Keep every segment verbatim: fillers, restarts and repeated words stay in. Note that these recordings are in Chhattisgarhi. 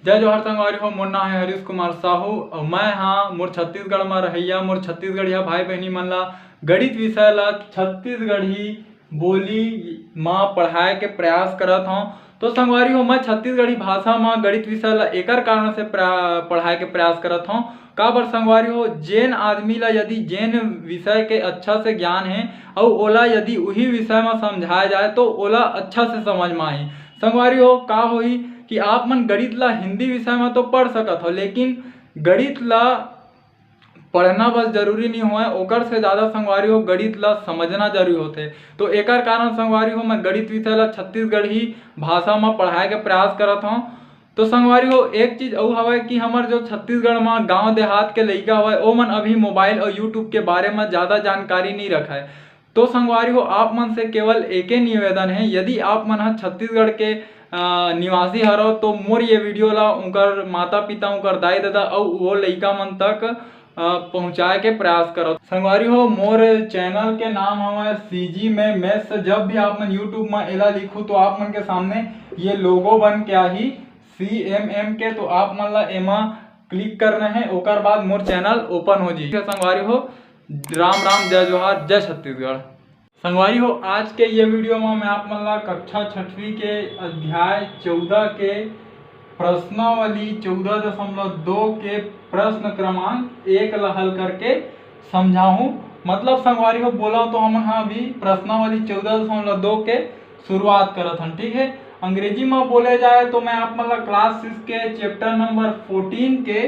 जय जोहार संगवारी हो, मोर नाम है हरीश कुमार साहू और मैं हाँ मोर छत्तीसगढ़ में रहैया, मोर छत्तीसगढ़िया भाई बहनी मन ला गणित विषय ला छत्तीसगढ़ी बोली मा पढ़ाए के प्रयास करत हौं। तो संगवारी हो, मैं छत्तीसगढ़ी भाषा मा गणित विषय ला एकर कारण से प्रा-, पढ़ाए के प्रयास करत हौं। काबर संगवारी हो, जेन आदमी ला यदि जेन विषय के अच्छा से ज्ञान है और ओला यदि उही विषय मा समझाया जाए तो ओला अच्छा से समझ मा आही। संगवारी हो, का होही कि आप मन गणित ला हिंदी विषय मा तो पढ़ सकत हो, लेकिन गणित ला पढ़ना बस जरूरी नहीं होय, ओकर से ज़्यादा संगवारी हो गणित ला समझना जरूरी होथे। तो एकर कारण संगवारी हो मैं गणित विषय ला छत्तीसगढ़ी भाषा मा पढ़ाए के प्रयास करत हौं। तो संगवारी हो, एक चीज अउ हवय कि हमर जो छत्तीसगढ़ मा गांव देहात के लइका हवय, ओमन अभी मोबाइल और YouTube के बारे मा ज़्यादा जानकारी नहीं रखय। तो संगवारी हो, आप मन से केवल एके निवेदन है, यदि आप मन ह छत्तीसगढ़ के अ, निवासी हरव तो मोर ये वीडियो ला उनकर माता पिता, उनकर दाई ददा अउ वो लइका मन तक अ, पहुँचाए के प्रयास करव। संगवारी हो, मोर चैनल के नाम हवय सीजी में मैथ्स। जब भी आप मन YouTube में एला लिखू तो आप मन के सामने ये लोगो बन के आही सीएमएम के, तो आप मन ला एमा क्लिक करना है, ओकर बाद मोर चैनल ओपन हो जाही। संगवारी हो, राम राम, जय जोहार, जय छत्तीसगढ़। संगवारी हो, आज के ये वीडियो में मैं आप मन ला कक्षा छठवीं के अध्याय चौदह के प्रश्नावली चौदह दशमलव दो के प्रश्न क्रमांक एक ला हल करके समझाहूँ। मतलब संगवारी हो, बोला तो हमन हा अभी प्रश्नावली चौदह दशमलव दो के शुरुआत करत हन, ठीक है। अंग्रेजी में बोले जाए तो मैं आप मन ला क्लास सिक्स के चैप्टर नंबर फोर्टीन के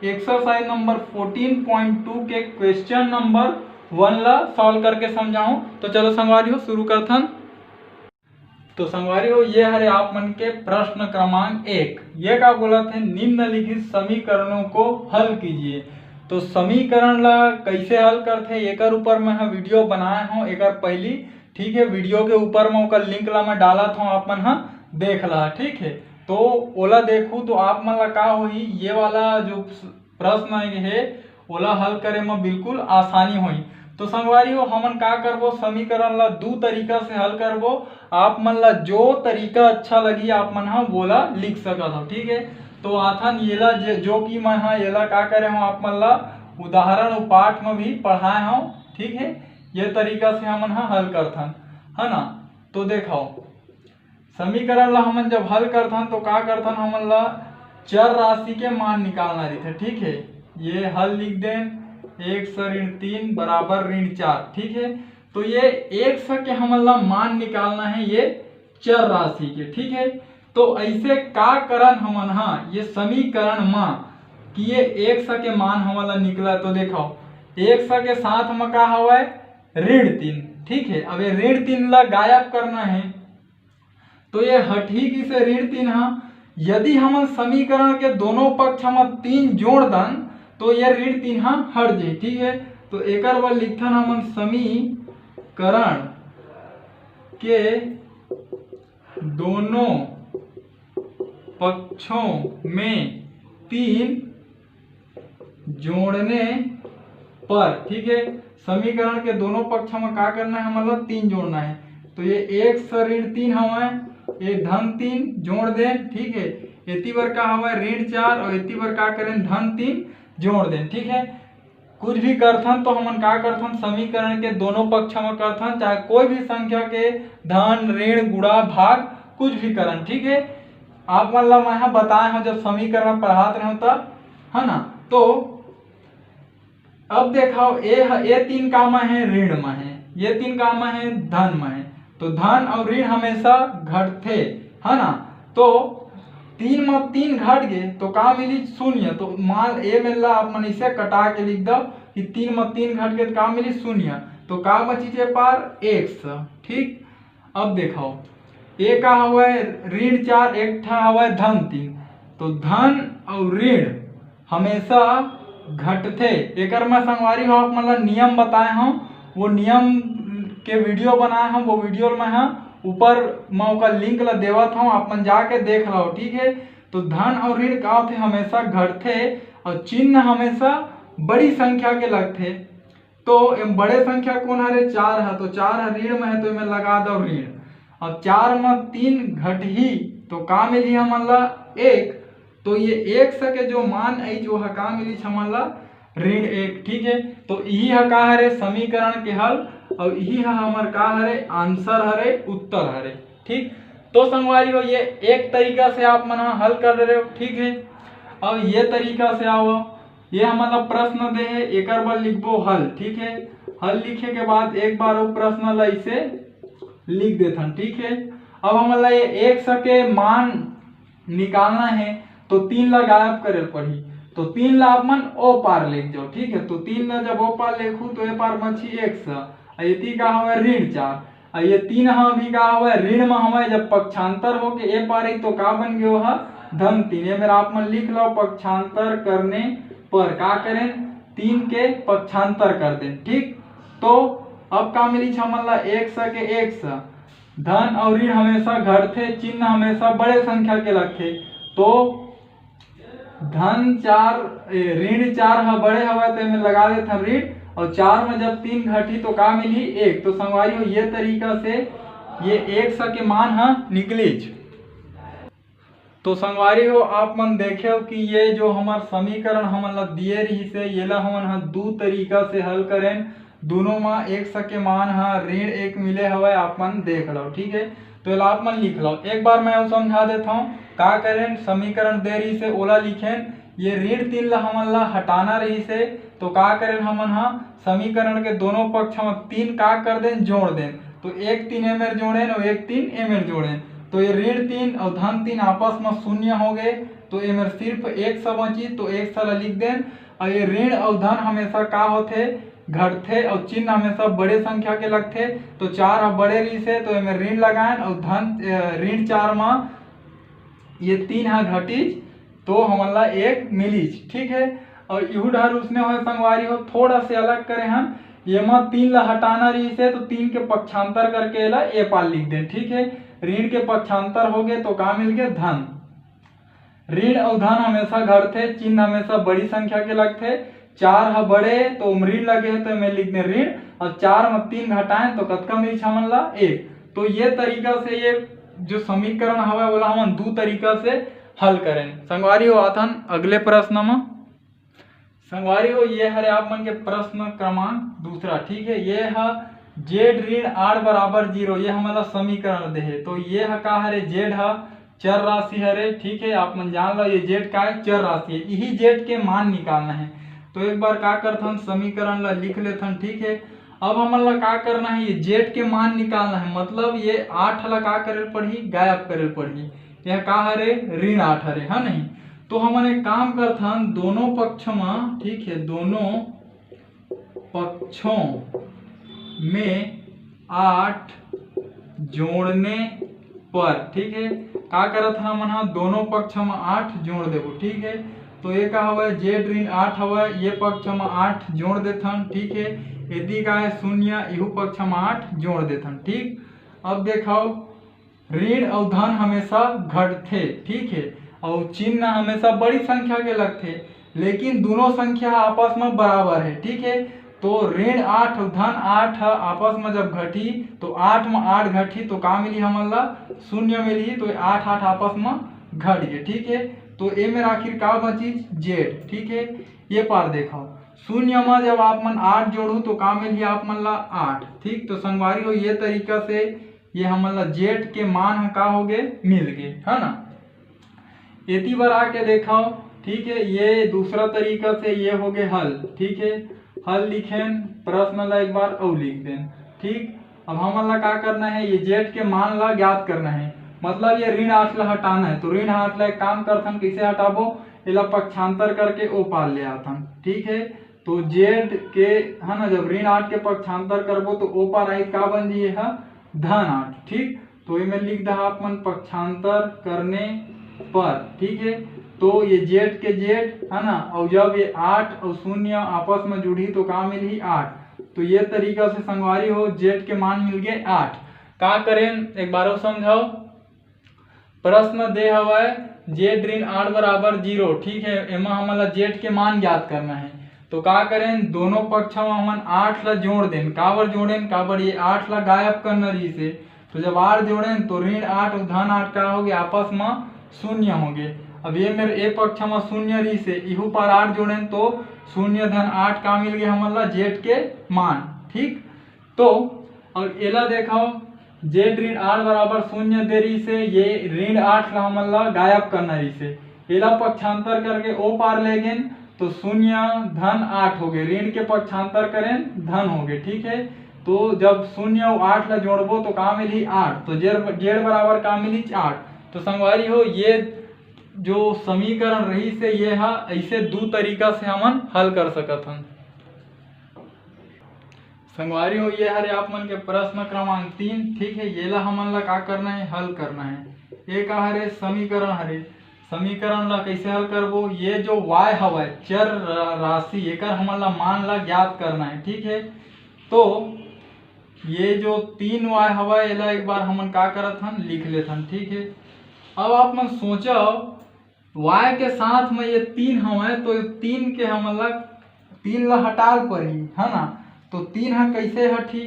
exercise number fourteen point two के क्वेश्चन नंबर वन ला सॉल्व करके समझाऊं। तो चलो संगवारी हो, शुरू करथन। तो संगवारी हो, ये हरे आप मन के प्रश्न क्रमांक एक। ये का बोलत है, निम्नलिखित समीकरणों को हल कीजिए। तो समीकरण ला कैसे हल करथे, एकर ऊपर मैं ह वीडियो बनाए हूँ एकर पहली, ठीक है। वीडियो के ऊपर में ओकर लिंक ला मैं डालत हूँ, आप मन ह देख ला, ठीक है। तो ओला देखू तो आप मन ला का होही, ये वाला जो प्रश्न हे ओला हल करे म बिल्कुल आसानी होही। तो संगवारी हो, हमन का करबो, समीकरण ला दू तरीका से हल करबो। आप मन ला जो तरीका अच्छा लगी, आप मन ह वोला लिख सकत हो, ठीक है। तो आथन येला जे, जो कि मैं ह येला का करे हूँ, आप मन ला उदाहरण व पाठ में भी पढ़ाए हूँ, ठीक है। ये तरीका से हमन ह हल करथन, है ना। तो देखो, समीकरण ला हमन जब हल करथन तो का करथन, हमन ला चर राशि के मान निकालना रहिथे, ठीक है। ये हल लिख देन, एक्स ऋण तीन बराबर ऋण चार, ठीक है। तो ये एक्स के हमन ला मान निकालना है, ये चर राशि के, ठीक है। तो ऐसे का करन हमन हा ये समीकरण मा कि ये एक्स के मान हमन ला निकला, तो देखो एक्स के साथ में का हवय, ऋण तीन, ठीक है। अब ये ऋण तीन ला गायब करना है, तो ये हटही किसे ऋण तीन हा। यदि हमन समीकरण के दोनों पक्ष म तीन जोड़ दन तो ये ऋण तीन हा हट जाही, ठीक है। तो एकर बर लिखथन हमन समीकरण के दोनों पक्षों में तीन जोड़ने पर, ठीक है, समीकरण के दोनों पक्ष में का करना है, मतलब तीन जोड़ना है। तो ये एक्स ऋण तीन हवय, ये धन तीन जोड़ दे, ठीक है। एती बर का हवय, ऋण चार, और एती बर का करें, धन तीन जोड़ दे, ठीक है। कुछ भी करथन तो हमन का करथन, समीकरण के दोनों पक्ष में करथन, चाहे कोई भी संख्या के धन, ऋण, गुणा, भाग कुछ भी करन, ठीक है। आप मन ला मैं ह बताए हूँ जब समीकरण पढ़ात रहूँ तब, है ना। तो अब देखाओ, ए ह, ए तीन का म हे, ऋण म हे, ये तीन का म हे, धन म हे। तो धन और ऋण हमेशा घटथे, है ना। तो तीन म तीन घट गे तो का मिली? शून्य। तो मान ए मेर ला आप मन इसे कटा के लिख दो कि तीन म तीन घट गे तो का मिली? शून्य। तो का बची जे पार? एक्स। ठीक, अब देखाओ, ए का हवय? ऋण चार, एक ठा हवय धन तीन। तो धन और ऋण हमेशा घटथे। एकर मैं संगवारी हो आप मन ला नियम बताए हूँ, वो नियम के वीडियो बनाए हूँ, वो वीडियो मैं ह ऊपर मैं ओकर लिंक ला देवत हूँ, आप मन जाके देख लो, ठीक है। तो धन और ऋण का होथे? हमेशा घटथे और चिन्ह हमेशा बड़ी संख्या के लगथे। तो एम बड़े संख्या कौन हरे? चार ह। तो चार ह ऋण में है, तो एमे लगा दो ऋण। अब चार में तीन घटही तो का मिली हमन ला? एक। तो ये एक्स के जो मान आइच, वो ह का मिलिच हमन ला? ऋण एक। ठीक है, तो इही ह का हरे? समीकरण के हल, और इही ह हमर का हरे? आंसर हरे, उत्तर हरे। ठीक, तो संगवारी हो, ये एक तरीका से आप मन ह हल कर रहे हो। ठीक है, अब ये तरीका से आओ, ये हमन ला प्रश्न दे हे, एकर बर लिखबो हल। ठीक है, हल लिखे के बाद एक बार वो प्रश्न ला इसे लिख देथन। ठीक है, अब हमन ला ये एक्स के मान निकालना है, तो तीन ला गायब करे पड़ही। तो तीन ला आप मन ओ पार लेके जाओ। ठीक है, तो तीन ला जब ओ पार लेखू, तो ए पार बची एक्स, आ एती का हवे? ऋण चार। आ ये तीन ह अभी का हवे? ऋण म हवे। जब पक्षांतर होके ए पार ही, तो का बन गयो ह? धन तीन। ये मेर आप मन लिख लो, पक्षांतर करने पर का करें? तीन के पक्षांतर कर दें। ठीक, तो अब का मिलिच हमन ला? एक्स के एक्स। धन और ऋण हमेशा घटथे, चिन्ह हमेशा बड़े संख्या के लगथे। तो धन चार, ए, ऋण चार ह बड़े हवय, तो एमे लगा देथन ऋण, और चार में जब तीन घटी तो का मिली? एक। तो संगवारी हो, ये तरीका से ये एक्स के मान ह निकलिच। तो संगवारी हो, आप मन देखेव कि ये जो हमर समीकरण हमन ला दिए रहिस हे, येला हमन ह दू तरीका से हल करेन। दोनों म एक्स के मान ह ऋण एक मिले हवय, आप मन देख लो। ठीक है, तो एला आप मन लिख लो। एक बार मैं अउ समझा देता हूँ, का करेन? समीकरण दे रहिस हे, ओला लिखेन। ये ऋण तीन ला हमन ला हटाना रहिस हे, तो का करेन हमन ह? समीकरण के दोनों पक्ष म तीन का कर देन? जोड़ देन। तो एक तीन ए मेर जोड़ेन और एक तीन ए मेर जोड़ेन, तो ये ऋण तीन और धन तीन आपस म शून्य हो गए, तो ए मेर सिर्फ एक्स बची, तो एक्स ला लिख देन। और ये ऋण और धन हमेशा का होथे? घटथे, और चिन्ह हमेशा बड़े संख्या के लगथे। तो चार ह बड़े रहिस हे, तो एमे ऋण लगाएन, और धन, अ, ऋण चार म ये तीन ह घटिस, तो हमन ला एक मिलिस। ठीक है, और इहू डहर उसने होय संगवारी हो, थोड़ा से अलग करे हन। ये म तीन ला हटाना रहिस हे, तो तीन के पक्षांतर करके एला ए पार लिख देन। ठीक है, ऋण के पक्षांतर हो गए, तो का मिल गए? धन। ऋण अउ धन हमेशा घटथे, चिन्ह हमेशा बड़ी संख्या के लगथे। चार ह बड़े, तो ओम ऋण लगे हे, तो एमे लिख दे ऋण, और चार म तीन घटाएं, तो कतका मिलिस हमन ला? एक। तो ये तरीका से ये जो समीकरण हवय, ओला हमन दू तरीका से हल करें। संगवारी हो, आथन अगले प्रश्न म। संगवारी हो, ये हरे आप मन के प्रश्न क्रमांक दूसरा। ठीक है, ये ह जेड ऋण आठ बराबर जीरो, ये हमन ला समीकरण दे हे। तो ये ह का हरे? जेड ह चर राशि हरे। ठीक है, आप मन जान लो, ये जेड का है? चर राशि है। यही जेड के मान निकालना है। तो एक बार का करथन, समीकरण ला लिख लेथन। ठीक है, अब हमन ला का करना है? ये जेड के मान निकालना है। मतलब ये आठ ला का करे पड़ही? गायब करे पड़ही। यह का हरे? ऋण आठ हरे, है नहीं? तो हमन एक काम करथन, दोनों पक्ष म, ठीक है, दोनों पक्षों में आठ जोड़ने पर, ठीक है, का करत हन हमन ह? दोनों पक्ष म आठ जोड़ देबो। ठीक है, तो ये का हवय? जेड ऋण आठ हवय, ये पक्ष म आठ जोड़ देथन। ठीक है, यदि का है? शून्य, इहू पक्ष म आठ जोड़ देथन। ठीक, अब देखो, ऋण अउ धन हमेशा घटथे, ठीक है, अउ चिन्ह हमेशा बड़ी संख्या के लगथे, लेकिन दोनों संख्या आपस में बराबर है। ठीक है, तो ऋण आठ अउ धन आठ ह आपस में जब घटी, तो आठ में आठ घटी, तो का मिली हमन ला? शून्य मिली। तो आठ आठ आपस में घट गए। ठीक है, तो ए मेर आखिर का बची? जेड। ठीक है, ये पार देखो, शून्य में जब आप मन आठ जोड़ू, तो का मिली आप मन ला? आठ। ठीक, तो संगवारी हो, ये तरीका से ये हमन ला जेड के मान ह का हो गए? मिल गए, है ना। एती बर आके देखो, ठीक है, ये दूसरा तरीका से ये हो गए हल। ठीक है, हल लिखेन, प्रश्न ला एक बार अउ लिख देन। ठीक, अब हमन ला का करना है? ये जेड के मान ला ज्ञात करना है। मतलब ये ऋण आठ ला हटाना है, तो ऋण आठ ला एक काम करथन, कैसे हटाबो? एला पक्षांतर करके ओ पार ले आथन। ठीक है, तो जेड के, है ना, जब ऋण आठ के पक्षांतर करबो, तो ओ पार आई, का बन जी? ये ह धन आठ। ठीक, तो एमे लिख दहा आप मन पक्षांतर करने पर। ठीक है, तो ये जेड के जेड, है ना, और जब ये आठ और शून्य आपस में जुड़ी, तो का मिलही? आठ। तो ये तरीका से संगवारी हो, जेड के मान मिल गए आठ। का करें, एक बार अउ समझाओ। प्रश्न दे हवय, जेड ऋण आठ बराबर जीरो। ठीक है, एमा हमन ला जेड के मान ज्ञात करना है। तो का करें, दोनों पक्ष में हमन आठ ला जोड़ देन। काबर जोड़ेन? काबर ये आठ ला गायब करना रहिस हे। तो जब आठ जोड़ेन, तो ऋण आठ अउ धन आठ का हो गए? आपस में शून्य हो गए। अब ये मेर ए पक्ष म शून्य रहिस हे, इहू पार आठ जोड़ेन तो शून्य धन आठ का मिल गे हमन ला, जेड के मान। ठीक, तो अब एला देखो, जेड ऋण आठ बराबर शून्य दे रहिस हे, ये ऋण आठ ला हमन ला गायब करना रहिस हे, एला पक्षांतर करके ओ पार ले गेन तो शून्य धन आठ हो गे, ऋण के पक्षांतर करेन धन हो गे। ठीक है, तो जब शून्य अउ आठ ला जोड़बो तो का मिलही? आठ। तो जेड जेड बराबर का मिलही? आठ। तो संगवारी हो, ये जो समीकरण रहिस हे, ये हा ऐसे दू तरीका से हमन हल कर सकत हन। संगवारी हो, ये हरे आप मन के प्रश्न क्रमांक तीन। ठीक है, येला हमन ला का करना है? हल करना है। ये का हरे? समीकरण हरे। समीकरण ला कैसे हल करबो? ये जो वाई हवय, चर रा-, राशि, एकर हमन ला मान ला ज्ञात करना है। ठीक है, तो ये जो तीन वाई हवय, एला एक बार हमन का करत हन, लिख लेथन। ठीक है, अब आप मन सोचव, वाई के साथ में ये तीन हवय, तो ये तीन के हमन ला, तीन ला हटाल परही, है ना? तो तीन ह कैसे हटही?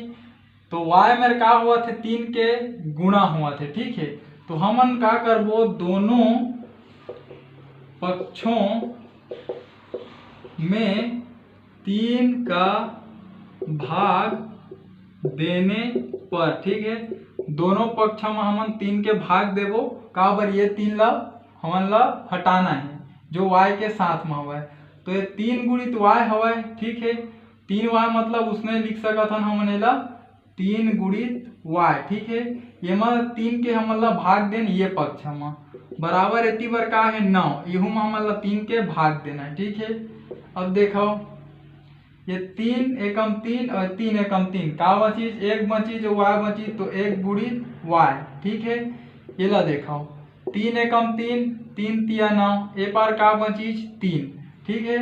तो वाई मेर का होवत हे? तीन के गुणा होवत हे। ठीक है, तो हमन का करबो, दोनों पक्षों में तीन का भाग देने पर, ठीक है, दोनों पक्ष में हमन तीन के भाग देबो। काबर? ये तीन ला हमन ला हटाना है, जो वाई के साथ में हवय। तो ये तीन गुणित वाई हवय। ठीक है, तीन वाई मतलब उसने लिख सकत हन हमन एला तीन गुणित वाई। ठीक है, ये म तीन के हमन ला भाग देन, ये पक्ष म बराबर एती बर का है? नौ। इहू म हमन ला तीन के भाग देना है। ठीक है, अब देखो, ये तीन एकम तीन और तीन एकम तीन, का बचिस? एक बचिस, जो वाई बचिस, तो एक गुणित वाई। ठीक है, एला देखो, तीन एकम तीन, तीन तिया नौ, ए पार का बचिस? तीन। ठीक है,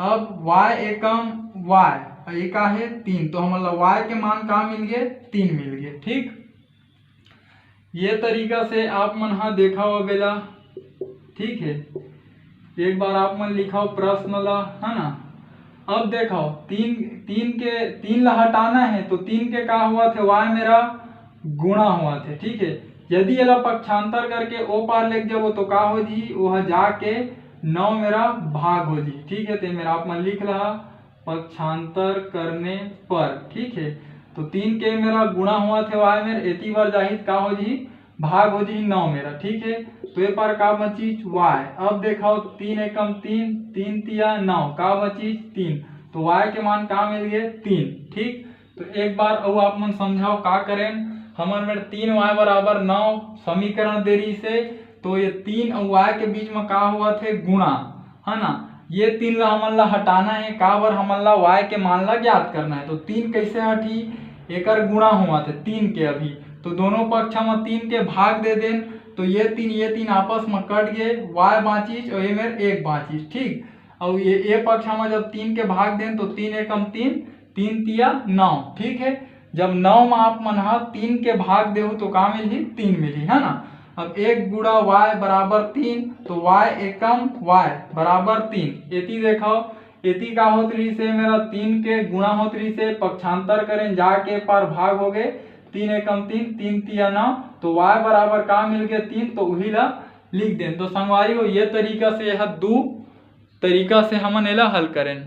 अब वाई एकम वाई, और ये का है? तीन। तो हमन ला वाई के मान का मिल गे? तीन मिल गे। ठीक, ये तरीका से आप मन हा देखा हो बेला। ठीक है, एक बार आप मन लिखाओ प्रश्न ला, है ना? अब देखो, तीन, तीन के, तीन ला हटाना है, तो तीन के का होवत हे? वाई मेर गुणा होवत हे। ठीक है, यदि एला पक्षांतर करके ओ पार लेके जाबो तो का हो जी? ओह जाके नौ मेर भाग हो जी। ठीक है, ते मेर आप मन लिख लहा पक्षांतर करने पर। ठीक है, तो तीन के मेर गुणा होवत हे वाई मेर, एती बर जाही त का हो जी? भाग हो जी नौ मेर। ठीक है, तो ए पार का बचिस? वाई। अब देखो, तीन एकम तीन, तीन तिया नौ, का बचिस? तीन। तो वाई के मान का मिल गे? तीन। ठीक, तो एक बार अउ आप मन समझाओ का करेन। हमर मेर तीन वाई बराबर नौ समीकरण दे रहिस हे, तो ये तीन अउ वाई के बीच में का होवत हे? गुणा, है ना? ये तीन ला हमन ला हटाना है। काबर? हमन ला वाई के मान ला ज्ञात करना है। तो तीन कैसे हटही? एकर गुणा होवत हे तीन के अभी, तो दोनों पक्ष में तीन के भाग दे देन, तो ये तीन, ये तीन आपस में कट गे, वाई बाँचिस और ये मेर एक बाँचिस। ठीक, और ये, ये पक्ष में जब तीन के भाग देन तो तीन एकम तीन, तीन तिया नौ। ठीक है, जब नौ में आप मन हा तीन के भाग देहू तो का मिलही? तीन मिलही, है ना? अब एक गुणा वाई बराबर तीन, तो वाई एकम वाई बराबर तीन। एती देखो, एती का होत रहिस हे? मेर तीन के गुणा होत रहिस हे, पक्षांतर करेन, जाके पार भाग हो गे, तीन एकम तीन, तीन तिया नौ, तो वाई बराबर का मिल गे? तीन। तो उही ला लिख देन। तो संगवारी हो, ये तरीका से, यह दू तरीका से हमन एला हल करेन।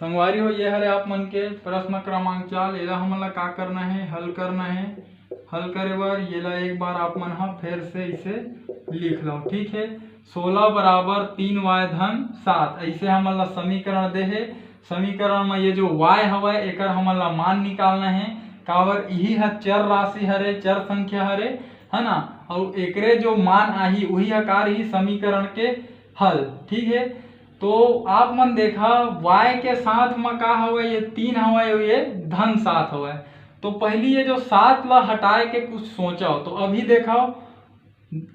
संगवारी हो, ये हरे आप मन के प्रश्न क्रमांक चार। एला हमन ला का करना है? हल करना है। हल करे बर येला एक बार आप मन ह फेर से इसे लिख लो। ठीक है, सोलह बराबर तीन वाई धन सात, ऐसे हमन ला समीकरण दे हे। समीकरण में ये जो वाई हवय, एकर हमन ला मान निकालना है। काबर? इही ह चर राशि हरे, चर संख्या हरे, है ना? और एकरे जो मान आही, उही ह का रही? समीकरण के हल। ठीक है, तो आप मन देखा, वाई के साथ म का हवय? ये तीन हवय, ये धन सात हवय। तो पहली ये जो सात ला हटाए के कुछ सोचव, तो अभी देखव,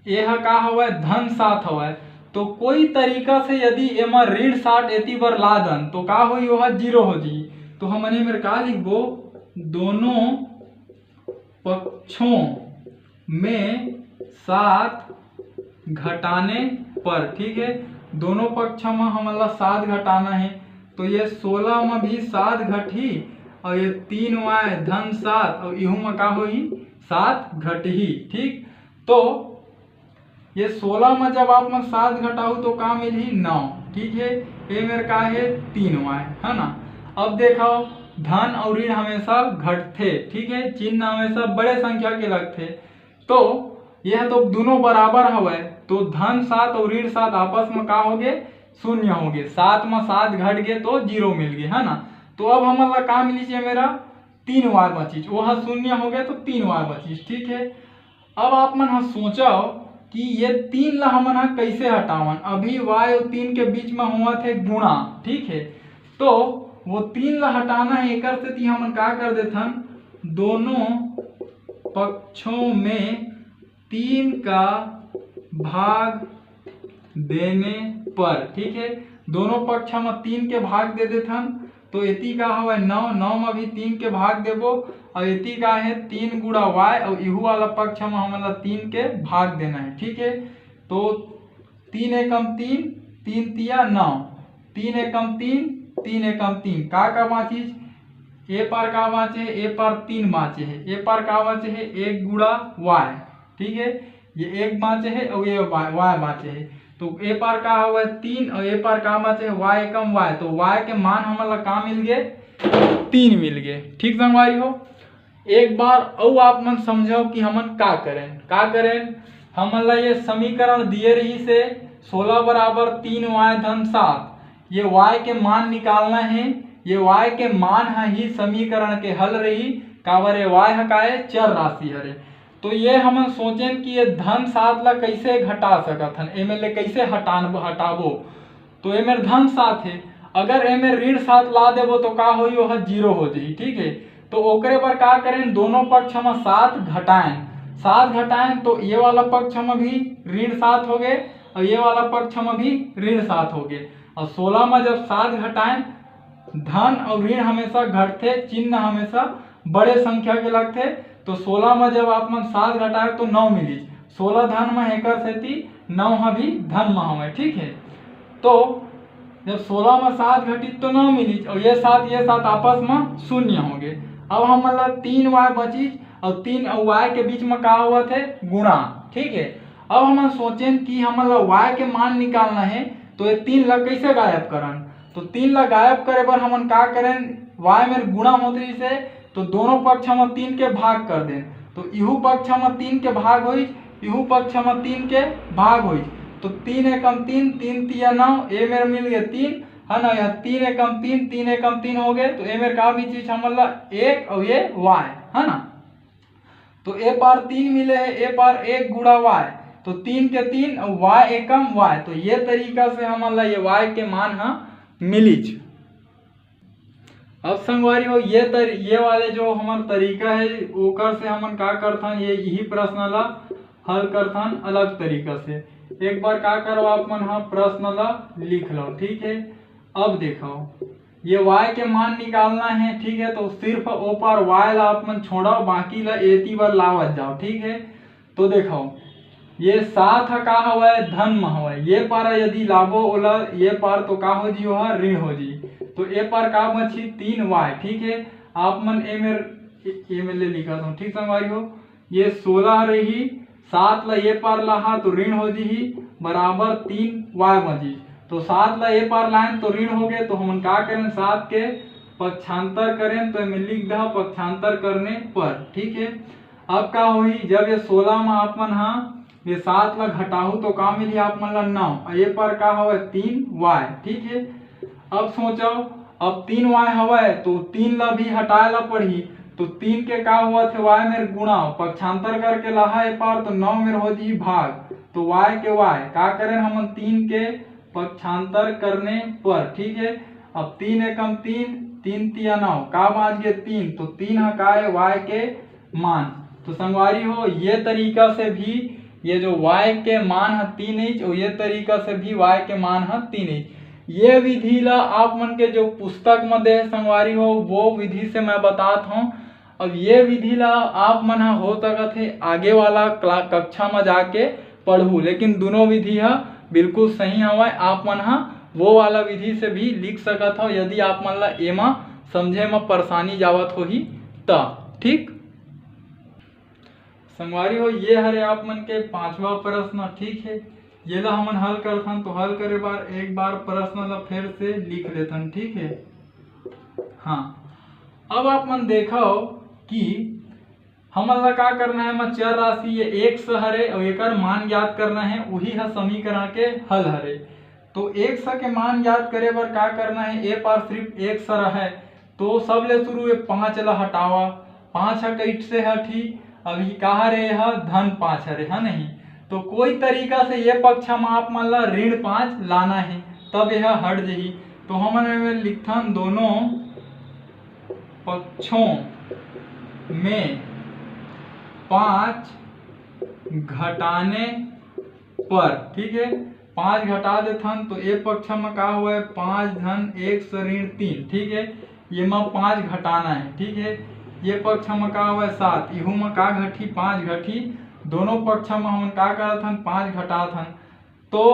ये ह का हवय? धन सात हवय। तो कोई तरीका से यदि एमा ऋण सात एती बर ला दन, तो का होही? ओह जीरो हो जी। तो हमन एमेर का लिखबो? दोनों पक्षों में सात घटाने पर, ठीक है, दोनों पक्ष में हमन ला सात घटाना है, तो ये सोलह में भी सात घटही और ये तीन वाई धन सात और इहू में का होही? सात घटही। ठीक, तो ये सोलह में जब आप मन सात घटाहू तो का मिलही? नौ। ठीक है, ये मेर का है? तीन वाय, है ना। अब देखो, धन और ऋण हमेशा घटथे, ठीक है, चिन्ह हमेशा बड़े संख्या के लगथे। तो यह तो दोनों बराबर हवय, तो धन सात और ऋण सात आपस में का होगे? शून्य होगे। सात में सात घट गे तो जीरो मिल गे, है ना। तो अब हमन ला का मिलिस? ये मेर तीन वाय बचिस, वो ह शून्य होगे तो तीन वाय बचिस। ठीक है, अब आप मन ह सोचव कि ये तीन ला हमन ह कइसे हटावन। अभी वाय और तीन के बीच में होवत हे गुणा, ठीक है, तो वो तीन ला हटाना है, एकर सेती हमन का कर देथन, दोनों पक्षों में तीन का भाग देने पर, ठीक है, दोनों पक्ष में तीन के भाग दे देथन, तो एती का हवय नौ, नौ में भी तीन के भाग देबो, और एती का है तीन गुणा वाय, और इहू वाला पक्ष में हमन ला तीन के भाग देना है, ठीक है। तो तीन एकम तीन, तीन तिया नौ, तीन एकम तीन, तीन एकम तीन, का का बाँचिस? ए पार का बाँचे हे? ए पार तीन बाँचे हे। ए पार का बाँचे हे? एक गुणा वाय, ठीक है, ये एक बाँचे हे और ये वाय, वाय बाँचे हे। तो ए पार का हवय? तीन, और ए पार का बाँचे हे? वाय एकम वाय। तो वाय के मान हमन ला का मिल गे? तीन मिल गे। ठीक संगवारी हो, एक बार अउ आप मन समझव कि हमन का करेन, का करेन। हमन ला ये समीकरण दिए रहिस हे, सोलह बराबर तीन वाय धन सात। ये वाय के मान निकालना है। ये वाय के मान ह ही समीकरण के हल रही, काबर ये वाय ह का ए? चर राशि हरे। तो ये हमन सोचेन कि ये धन सात ला कइसे घटा सकत हन, एमे ले कइसे हटान, हटाबो। तो ए मेर धन सात हे, अगर ए मेर ऋण सात ला देबो तो का होही? ओह जीरो हो जाही, ठीक है। तो ओकरे बर का करेन, दोनों पक्ष म सात घटाएन, सात घटाएन तो ये वाला पक्ष म भी ऋण सात हो गए और ये वाला पक्ष म भी ऋण सात हो गए। और सोलह म जब सात घटाएन, धन और ऋण हमेशा घटथे, चिन्ह हमेशा बड़े संख्या के लगथे। तो सोलह म जब आप मन सात घटाए तो नौ मिलिस, सोलह धन म, एकर सेती नौ ह भी धन म हवय, ठीक है। तो जब सोलह म सात घटिस तो नौ मिलिस, और ये सात, ये सात आपस म शून्य हो गए। अब हमन ला तीन वाय बचिस, और तीन और वाय के बीच म का होवत हे? गुणा, ठीक है। अब हमन सोचेन कि हमन ला वाय के मान निकालना है, तो ये तीन ला कैसे गायब करन? तो तीन ला गायब करे बर हमन का करेन? वाय मेर गुणा होत रहिस हे, तो दोनों पक्ष म तीन के भाग कर देन, तो इहू पक्ष म तीन के भाग होइस, इहू पक्ष म तीन के भाग होइस। तो तीन एकम तीन, तीन तिया नौ, ए मेर मिल गए तीन, है ना। यह तीन एकम तीन, तीन एकम तीन हो गए, तो ए मेर का बीच बीच हमन ला एक और ये वाय, है ना। तो ए पार तीन मिले है, ए पार एक गुणा वाय, तो तीन के तीन और वाय एकम वाय। तो ये तरीका से हमन ला ये वाय के मान ह मिलिच। अब संगवारी हो, ये तर-, ये वाले जो हमर तरीका है, ओकर से हमन का करथन, ये यही प्रश्न ला हल करथन अलग तरीका से। एक बार का करो, आप मन ह प्रश्न ला लिख लो, ठीक है। अब देखो, ये वाय के मान निकालना है, ठीक है। तो सिर्फ ओ पार वाय ला आप मन छोड़ो, बाकी ला एती बर लावत जाओ, ठीक है। तो देखो, ये सात ह का हवय? धन म हवय। ये पार यदि लाबो ओला, ये पार तो का हो जी, ओह ऋण हो जी। तो ए पार का बची? तीन वाय, ठीक है। आप मन ए मेर, ए मेर ले लिखत हूँ, ठीक संगवारी हो। ये सोलह रही, सात ला ए पार लाहा तो ऋण हो जी, बराबर तीन वाय बची। तो सात ला ए पार लाइन तो ऋण हो गए, तो हमन का करें? सात के पक्षांतर करें, तो एमे लिख दहा पक्षांतर करने पर, ठीक है। अब का होही, जब ये सोलह म आप मन ह ये सात ला घटाहू तो का मिलही आप मन ला? नौ। और ये पर का हवय? तीन वाय, ठीक है। अब सोचो, अब तीन वाय हवय तो तीन ला भी हटाए ला पड़ही, तो तीन के का होवत हे? वाय मेर गुणा, पक्षांतर करके लाहा ए पार तो नौ मेर हो जी भाग, तो वाय के वाय का करें हमन? तीन के पक्षांतर करने पर, ठीक है। अब तीन एकम तीन, तीन तिया नौ, का बाँच गे? तीन। तो तीन ह का है? वाय के मान। तो संगवारी हो, ये तरीका से भी ये जो वाय के मान ह तीन इंच और ये तरीका से भी वाय के मान ह तीन इंच। ये विधि ला आप मन के जो पुस्तक म दे हे संगवारी हो, वो विधि से मैं बतात हूँ। अब ये विधि ला आप मन ह हो सकत हे आगे वाला क्ला-, कक्षा म जाके पढ़हू, लेकिन दोनों विधि ह बिल्कुल सही हवय। आप मन ह वो वाला विधि से भी लिख सकत हव, यदि आप मन ला एमा समझे म परेशानी जावत होही त। ठीक, संगवारी हो, ये हरे आप मन के पांचवा प्रश्न, ठीक है। ये ला हमन हल करथन, तो हल करे बार एक बार प्रश्न ला फिर से लिख लेथन, ठीक है। हाँ, अब आप मन देखो कि हमन ला का करना है, एमा चर राशि ये एक्स हरे और एकर मान ज्ञात करना है, वही ह समीकरण के हल हरे। तो एक्स के मान ज्ञात करे बर का करना है, ए पार सिर्फ एक्स रहे, तो सबले शुरू ये पाँच ला हटावा, पाँच ह कइट से हटही, अब ये का हरे, ह धन पाँच हरे, है नहीं। तो कोई तरीका से ये पक्ष में आप मन ला ऋण पाँच लाना है, तब यह हट जही। तो हमन एमे लिखथन, दोनों पक्षों में पाँच घटाने पर, ठीक है, पाँच घटा देथन, तो ए पक्ष में का हुआ है, पाँच धन एक से ऋण तीन, ठीक है, ये में पाँच घटाना है, ठीक है। ये पक्ष में का हुआ है, सात, इहू में का घटी, पाँच घटी। दोनों पक्ष में हमन का करत हन, पाँच घटात हन, तो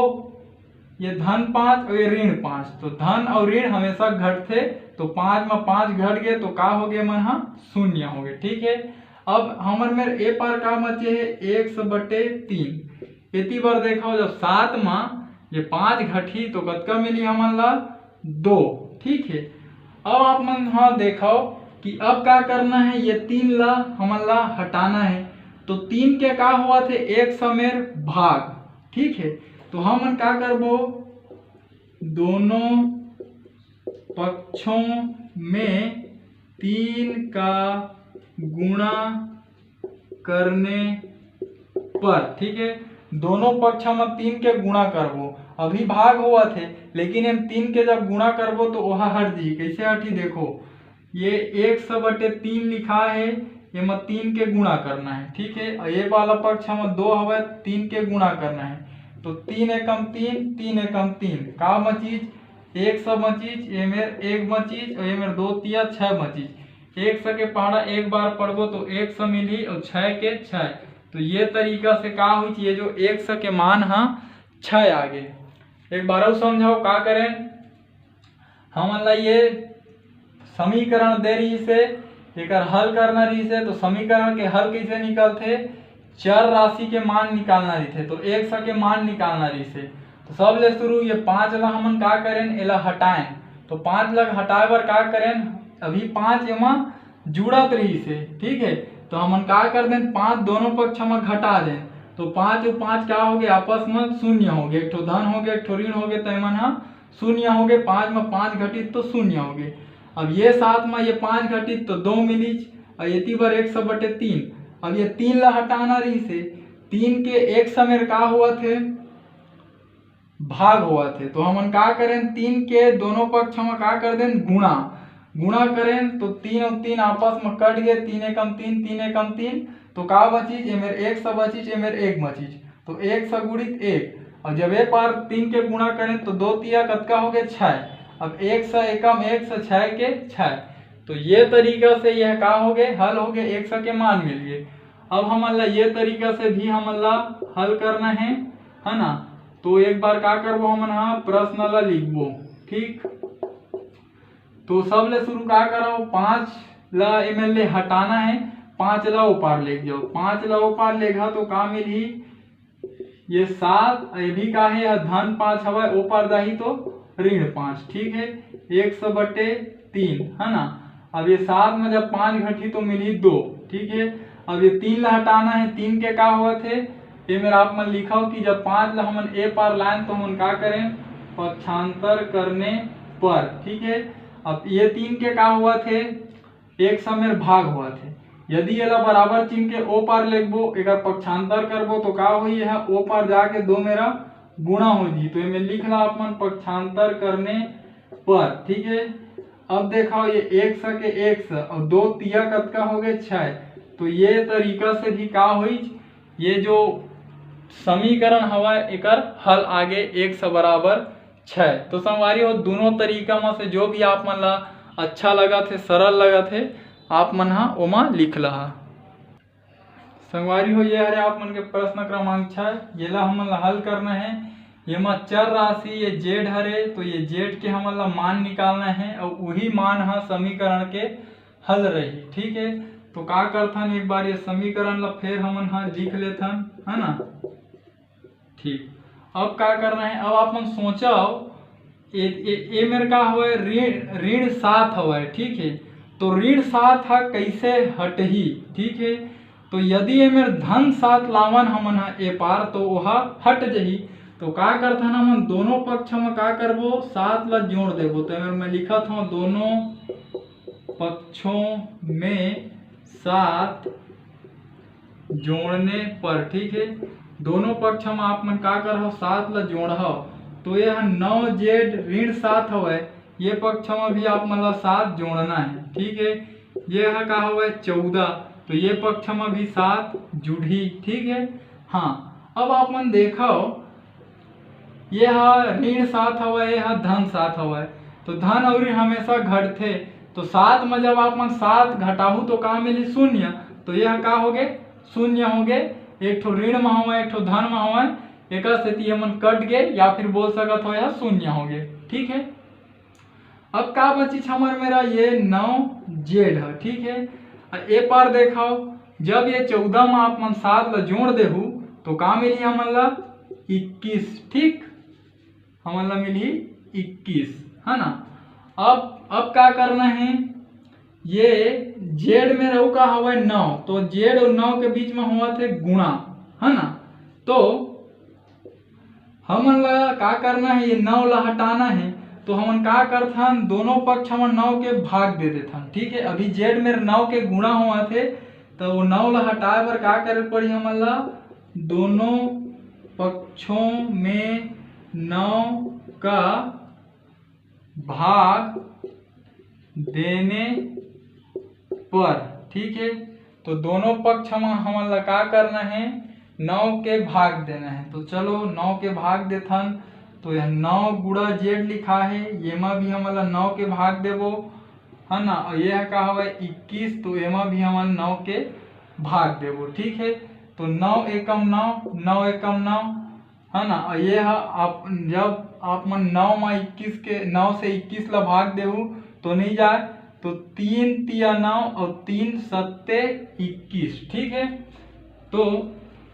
ये धन पाँच और ये ऋण पाँच, तो धन और ऋण हमेशा घटथे, तो पाँच में पाँच घट गए, तो का हो गए, मन हा शून्य हो गए, ठीक है। अब हमर मेर ए पार का बचे है, एक्स बटे तीन। एती बार देखो, जब सात में ये पाँच घटही, तो कतका मिली हमन ला, दो, ठीक है। अब आप मन हा देखो कि अब का करना है, ये तीन ला हमन ला हटाना है। तो तीन के का हुआ थे, एक समेर भाग, ठीक है। तो हमन का करबो, दोनों पक्षों में तीन का गुणा करने पर, ठीक है, दोनों पक्ष में तीन के गुणा करबो। अभी भाग होवत हे, लेकिन एम तीन के जब गुणा करबो तो ओहा हट जी। कैसे हटी? देखो, ये एक सौ बटे तीन लिखा है, एमा तीन के गुणा करना है, ठीक है। और ये वाला पक्ष में दो हवे, तीन के गुणा करना है, तो तीन एकम तीन, तीन एकम तीन, का बचिस? एक सौ बचिस, ये मेर एक बचिस और ये मेर दो तिया छः बचिस। एक सौ के पहाड़ा एक बार पढ़बो तो एक सौ मिली और छः के छः। तो ये तरीका से का हुई, ये जो एक सौ के मान हा छः आ गए। एक बार और समझाओ का करें, हमन ला ये समीकरण दे रही से, एकर हल करना रही से, तो समीकरण के हल कैसे निकलथे? चर राशि के मान निकालना रही थे, तो एक सौ के मान निकालना रही से, तो सबले शुरू ये पाँच ला हमन का करें, एला हटाएं। तो पाँच ला हटाए बर का करें, अभी पाँच एमा जुड़त रही से, ठीक है, तो हमन का कर दें, पाँच दोनों पक्ष में घटा दें, तो पाँच और पाँच का हो गए, आपस में शून्य हो गए, एक ठो धन हो गए, एक ठो ऋण हो गए, तो एमन हा शून्य हो गए, पाँच में पाँच घटित तो शून्य हो गए। अब ये सात में ये पाँच घटित तो दो मिलीच, और एती बर एक सौ बटे तीन। अब ये तीन ला हटाना रही से, तीन के एक समेर का हुआ थे, भाग होवत हे, तो हमन का करें, तीन के दोनों पक्ष में का कर देन, गुणा। गुणा करें तो तीन और तीन आपस में कट गए, तीन एकम तीन, तीन एकम तीन, तो का बचिस? एमेर एक सौ बचिस, एमेर एक बचिस, तो एक सौ गुणित एक। और जब ए पार तीन के गुणा करें तो दो तिया कतका हो गए? छः। अब एक सौ एकम एक सौ छः के छः। तो ये तरीका से यह का हो गए? हल हो गए, एक सौ के मान मिल गए। अब हमन ला ये तरीका से भी हमन ला हल करना है, है ना? तो एक बार का करबो हमन हा, प्रश्न ला लिखबो, ठीक। तो सबले शुरू का करो, पाँच ला एमेर ले हटाना है, पाँच ला ओ पार लेग जाओ, पाँच ला ओ पार लेगा तो का मिलही? ये सात, ये भी का है, ये धन पाँच हवा, ओ पार जाही तो ऋण पाँच, ठीक है, एक सौ बटे तीन, है ना। अब ये सात में जब पाँच घटी तो मिली दो, ठीक है। अब ये तीन ला हटाना है, तीन के का होवत हे, ये मेर आप मन लिखव कि जब पाँच ला हमन ए पार लाएन तो हमन का करें, पक्षांतर करने पर, ठीक है। अब ये तीन के का होवत हे, एक समेर भाग होवत हे। यदि एला बराबर चिन्ह के ओ पार लेगबो, एकर पक्षांतर करबो तो का होही, यह ओ पार जाके दो मेरा गुणा हो जी। तो एमे लिख ला आप मन पक्षांतर करने पर, ठीक है। अब देखो ये एक सौ के एक सौ और दो तिया कतका हो गए? छः। तो ये तरीका से भी का होई, ये जो समीकरण हवा एकर हल आगे एक सौ बराबर छः। तो संगवारी हो, दोनों तरीका में से जो भी आप मन ला अच्छा लगत हे, सरल लगत हे, आप मन हा ओमा लिख लहा। संगवारी हो, ये हरे आप मन के प्रश्न क्रमांक छः, येला हमन ला हल करना है। येमा चर राशि ये जेड हरे, तो ये जेड के हमन ला मान निकालना है और वही मान हा समीकरण के हल रही, ठीक है। तो का करथन, एक बार ये समीकरण ला फेर हमन ह लिख लेथन, है ना। ठीक, अब का करना है, अब आप मन सोचव, ए, ए, ए मेर का हवय, ऋण, ऋण सात हवय, ठीक है। तो ऋण सात ह कैसे हटही, ठीक है। तो यदि ए मेर धन सात लावन हमन ह ए पार, तो ओहा हट जही। तो का करथन हमन, दोनों पक्ष म का करबो, सात ला जोड़ देबो। तो ए मेर मैं लिखत हूँ, दोनों पक्षों में सात जोड़ने पर, ठीक है, दोनों पक्ष म आप मन का करहव, सात ला जोड़हव, तो ये ह नौ जेड ऋण सात हवय, ये पक्ष म भी आप मन ला सात जोड़ना है, ठीक है। ये ह का हवय, चौदह, तो ये पक्ष म भी सात जुड़ही, ठीक है। हाँ, अब आप मन देखव, ये ह ऋण सात हवय, ये ह धन सात हवय, तो धन अउ ऋण हमेशा घटथे। तो सात म जब आप मन सात घटाहू तो का मिली? शून्य। तो ये ह का होगे? शून्य होगे। एक ठो ऋण म हवय, एक ठो धन म हवय, एकर सेती ये मन कट गे, या फिर बोल सकत हो ये ह शून्य होगे। ठीक है, अब का बचिस हमर मेरा, ये नौ जेड ह। ठीक है, ए पार देखव, जब ये चौदह म आप मन सात ल जोड़ देहू तो का मिलही हमन ला? इक्कीस। ठीक, हमन ला मिलही इक्कीस, है ना। अब अब का करना है, ये जेड में रहू का हवय नौ, तो जेड और नौ के बीच में होवत है गुणा, है ना। तो हमन ला का करना है, ये नौ ला हटाना है। तो हमन का करथन, दोनों पक्ष हमन नौ के भाग दे देथन। ठीक है, अभी जेड में नौ के गुणा होवत है, तो वो नौ ला हटाए बर का करे पड़ी हमन ला? दोनों पक्षों में नौ का भाग देने पर, ठीक है, तो दोनों पक्ष म हमन ला का करना है? नौ के भाग देना है। तो चलो नौ के भाग देथन। तो यह नौ गुणा जेड लिखा है, येमा भी हमन ला नौ के भाग देबो, है ना। और ये का हवय? इक्कीस, तो एमा भी हमन नौ के भाग देबो। ठीक है, तो नौ एकम नौ, नौ एकम नौ, है ना। और ये ह आप, जब आप मन नौ मा इक्कीस के, नौ से इक्कीस ला भाग देहू तो नहीं जाए, तो तीन तिया नौ और तीन सत्ते इक्कीस। ठीक है, तो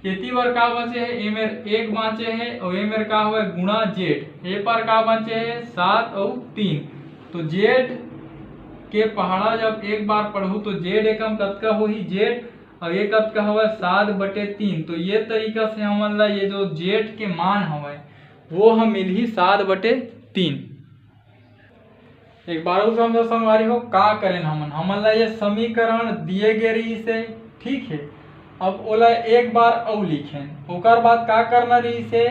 एती बर का बचे है? ए मेर एक बाँचे है और ए मेर का हुआ? गुणा जेड। ए पार का बचे है? सात और तीन। तो जेड के पहाड़ा जब एक बार पढ़ू तो जेड एकम कतका होही? जेड और ये कतका हवय? सात बटे तीन। तो ये तरीका से हमन ला ये जो जेड के मान हवय वो ह मिलही सात बटे तीन। एक बार अउ समझो संगवारी हो, का करेन हमन, हमन ला ये समीकरण दिए गे रहिस हे, ठीक है। अब ओला एक बार अउ लिखेन, ओकर बाद का करना रहिस हे,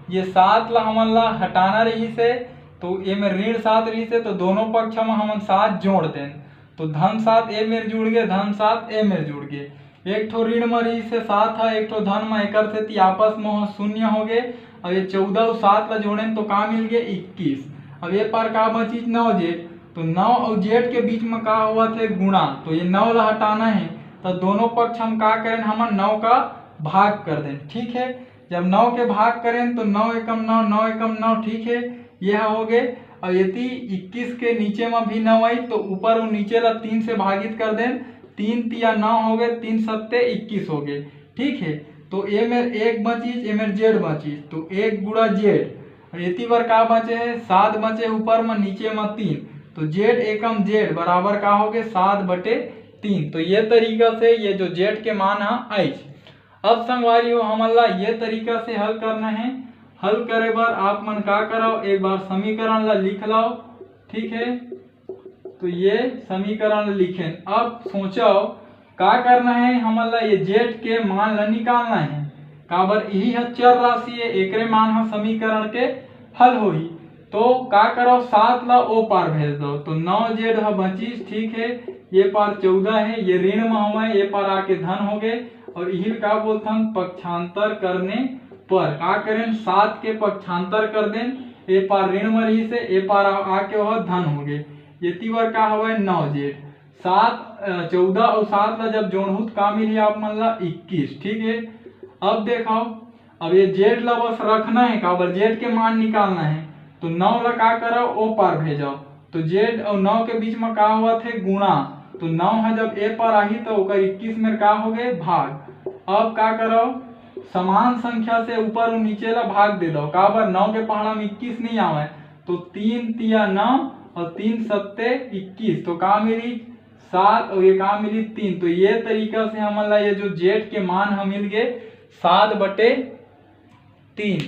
ये सात ला हमन ला हटाना रहिस हे, तो ये में ऋण सात रहिस हे, तो दोनों पक्ष में हमन सात जोड़ देन, तो धन सात ए मेर जुड़ गे, धन सात ए मेर जुड़ गे। एक ठो ऋण म रहिस हे सात ह, एक ठो धन म, एकर सेती आपस म ओह शून्य हो गे। अब ये चौदह अउ सात ला जोड़ेन तो का मिल गे? इक्कीस। अब ये पार का बचिस? नौ जेड। तो नौ अउ जेड के बीच म का होवत हे? गुणा। तो ये नौ ला हटाना हे, तो दोनों पक्ष हम का करेन? हमन नौ का भाग कर देन। ठीक है, जब नौ के भाग करेन तो नौ एकम नौ, नौ एकम नौ। ठीक है, ये ह हो गे। और यदि इक्कीस के नीचे म भी नौ आई तो ऊपर अउ नीचे ला तीन से भागित कर देन, तीन तिया नौ हो गे, तीन सत्ते इक्कीस हो गे। ठीक है, तो ए मेर एक बचिस, ए मेर जेड बचिस, तो एक गुणा जेड। और एती बर का बचे है? सात बचे ऊपर म, नीचे म तीन, तो जेड एकम जेड बराबर का हो गे? सात बटे तीन। तो ये तरीका से ये जो जेड के मान ह आइस। अब संगवारी हो, हमन ला ये तरीका से हल करना है। हल करे बर आप मन का करव, एक बार समीकरण ला लिख लव, ठीक है। तो ये समीकरण लिखेन। अब सोचव का करना है, हमन ला ये जेड के मान ला निकालना है, काबर यही ह चर राशि है, एकरे मान ह समीकरण के हल होही। तो का करव, सात ला ओ पार भेज दव, तो नौ जेड ह बचिस, ठीक है, ये पार चौदह है, ये ऋण म हवय, ये पार आके धन हो गे। और यही का बोलथन, पक्षांतर करने पर का करेन, सात के पक्षांतर कर देन, ए पार ऋण म रहिस हे, ए पार आ-, आके ओह धन हो गे। एती बर का हवय, नौ जेड। सात, अ, चौदह अउ सात ला जब जोड़हू त का मिलही आप मन ला? इक्कीस। ठीक है, अब देखव, अब ये जेड ला बस रखना है, काबर जेड के मान निकालना है। तो नौ ला का करव, ओ पार भेजव, तो जेड अउ नौ के बीच म का होवत हे? गुणा। तो नौ ह जब ए पर आही तो ओकर इक्कीस मेर का होगे? भाग। अब का करव, समान संख्या से ऊपर अउ नीचे ला भाग दे दव। काबर? नौ के पहाड़ा में इक्कीस नहीं आवय, तो तीन तिया नौ अउ तीन सत्ते इक्कीस, तो का मिली? सात, अउ ये का मिली? तीन। तो ये तरीका से हमन ला ये जो जेठ के मान ह मिल गे सात बटे तीन।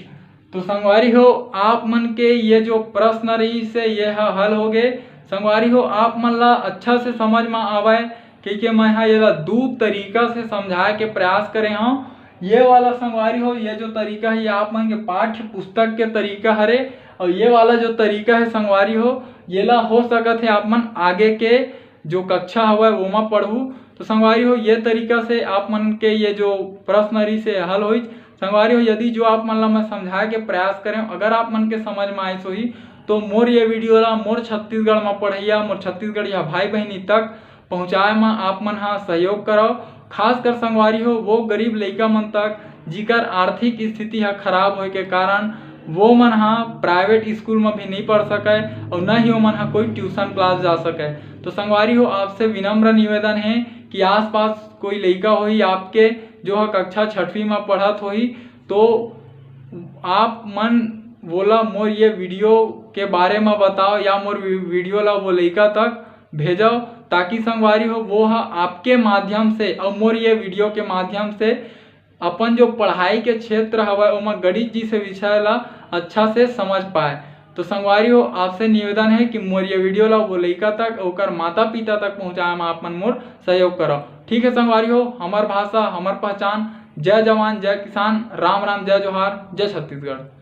तो संगवारी हो, आप मन के ये जो प्रश्न रहिस हे, ये ह हल हो गे। संगवारी हो, आप मन ला अच्छा से समझ में आवय, क्योंकि मैं ह येला दू तरीका से समझाए के प्रयास करे हव। ये वाला संगवारी हो, ये जो तरीका हे, ये आप मन के पाठ्य पुस्तक के तरीका हरे, अउ ये वाला जो तरीका हे संगवारी हो, येला हो सकत हे आप मन आगे के जो कक्षा हवय, ओमा पढ़हू। तो संगवारी हो, ये तरीका से आप मन के ये जो प्रश्न रहिस हे हल होइच। संगवारी हो, यदि जो आप मन ला मैं समझाए के प्रयास करे हव, अगर आप मन के समझ में आइस होही, तो मोर ये video ला मोर छत्तीसगढ़ में पढ़इया, मोर छत्तीसगढ़िया भाई बहिनी तक पहुँचाए में आप मन ह सहयोग करव। खासकर संगवारी हो, वो गरीब लइका मन तक, जिकर आर्थिक स्थिति ह खराब होए के कारण वो मन ह private school में भी नहीं पढ़ सकय अउ न ही ओमन ह कोई tuition class जा सकय। तो संगवारी हो, आपसे विनम्र निवेदन हे कि आसपास कोई लइका होही आपके, जो ह कक्षा छठवीं में पढ़त होही, तो आप मन वोला मोर ये video के बारे में बताओ या मोर वी-, video ला वो लइका तक भेजव, ताकि संगवारी हो, वो ह आपके माध्यम से अउ मोर ये video के माध्यम से अपन जो पढ़ाई के क्षेत्र हवय, ओमा गणित जइसे विषय ला अच्छा से समझ पाए। तो संगवारी हो, आपसे निवेदन हे कि मोर ये video ला वो लइका तक, ओकर माता पिता तक पहुँचाए में आप मन मोर सहयोग करव। ठीक है संगवारी हो, हमर भाषा, हमर पहचान। जय जवान, जय किसान, राम राम, जय जोहार, जय छत्तीसगढ़।